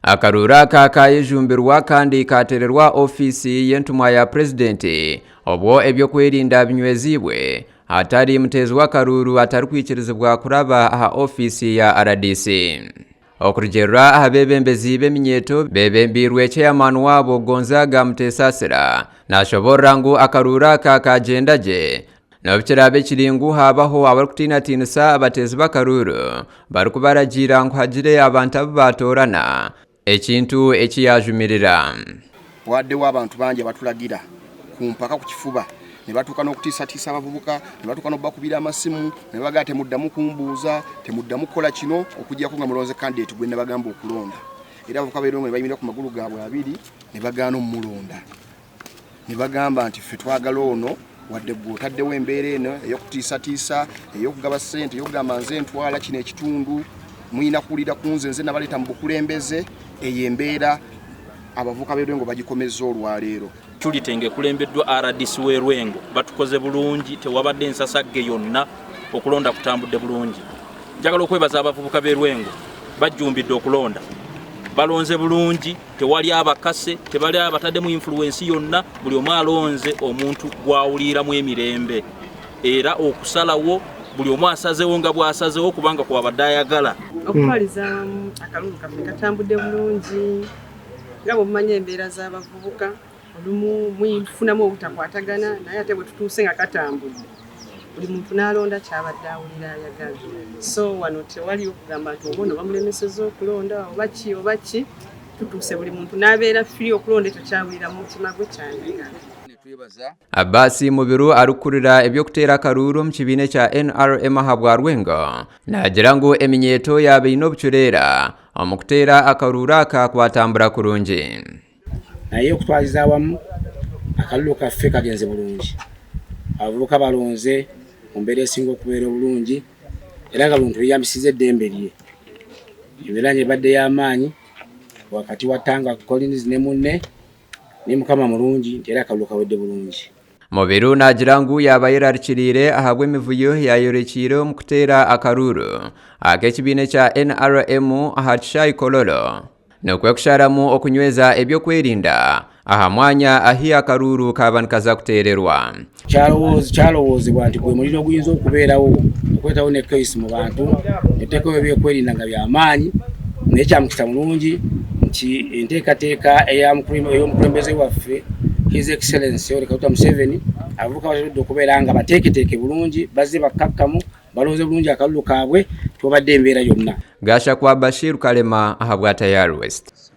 Akaruuru aka kaayejumbirwa kandi kaatererwa ofiisi y'entumwa ya Purezidenti obwo eby'okwerinda binyweziibwe hatari muteezi w'akaruuru atarikwikirizibwa kuraba aha ofiisi ya RDC. Okurugiirira aha beebembezi b'eminyeeto beebembeirwe ceyamaani waabo Gonzaga Mutesaasira nashoboorora ngu akaruuru aka kaagyenda gye n'obu kiraabe kiri ngu haabaho abarikutiinatiinisa abateezi b'akaruuru barikubaragiira ngu hagire abantu abu baatoorana ekintu eki yaajumirira. Waddewo abantu bangi abatulagira ku mpaka ku kifuba ne batuuka n'okutiisatiisa abavubuka ne batuuka n'okubakubira amasimu ne babagamba temuddamu kumbuuza, temuddamu kukola kino okuggyako nga mulonze kandidate gwe nabagamba okulonda. Era abavubuka b'e Lwengo ne bayimirira ku magulu gaabwe abiri ne bagaana omulonda. Ne bagamba nti ffe twagala ono wadde gwe otaddewo embeera eno ey'okutiisatiisa, ey'okugaba ssente, ey'okugamba nze ntwala kino ekitundu, mulina kuwulira ku nze, nze nabaleeta mu bukulembeze. Eyo embeera abavubuka b'e Lwengo bagikomezza olwaleero. Security ng'ekulembeddwa RDC w'e Lwengo batukoze bulungi, tewabadde nsasagge yonna, okulonda kutambudde bulungi. Njagala okwebaza abavubuka b'e Lwengo bajjumbidde okulonda, balonze bulungi, tewali abakase, tebali abataddemu influence yonna, buli omu alonze omuntu gw'awuliramu emirembe era okusalawo buli omu asazeewo nga bw'asazeewo kubanga kwabadde ayagala. Okutwaliza awamu akalulu kaffe katambudde bulungi nga bwe mumanyi embeera z'abavubuka olumu mufunamu obutakwatagana naye ate bwe tutuuse nga katambudde buli muntu n'alonda kyabadde awulira ayagala. So wano tewaliwo kugamba nti oba ono bamulemesezza okulonda oba ki oba ki, tutuuse buli muntu n'abeera free okulonda ekyo kyawulira mu mutima gwe kyayagala. Abbas Mubiru arikukurira eby'okuteera akaruuru omu kibiina ekya NRM aha bwa Rwengo naagira ngu eminyeeto yaaba eine obucureera omu kuteera akaruuru aka kwatambura kurungi. Naye okutwaliza awamu akalulu kaffe kagenze bulungi, abavubuka balonze mu mbeera esinga okubeera obulungi era nga buli muntu yeeyambisizza eddembe lye. Embeera ng'ebadde y'amaanyi wakati wa Tanga Collins ne munne naye Mukama mulungi nti era akalulu kawedde bulungi. Mubiru naagira ngu yaaba ayerarikiriire ahabw'emivuyo yaayorekiire omu kuteera akaruuru ak'ekibiina ekya NRM aha kishaayi Kololo nikwo kusharamu okunyweza eby'okwerinda aha mwanya ahi akaruuru kaaba nikaza kuteererwa. Kyalowoozebwa nti gwe muliro oguyinza okubeerawo okuleetawo ne chaos mu bantu netuteekawo ebyokwerinda nga byamaanyi, naye kya mukisa mulungi nti enteekateeka ey'omukulembeze waffe His Excellency Yoweri Kaguta Museveni, abavubuka bateereddwa okubeera nga bateeketeeke bulungi, bazze bakkakkamu, balonze bulungi akalulu kaabwe, tewabadde embeera yonna. Gashakwa Bashir Kalema ahabwa Tayari West.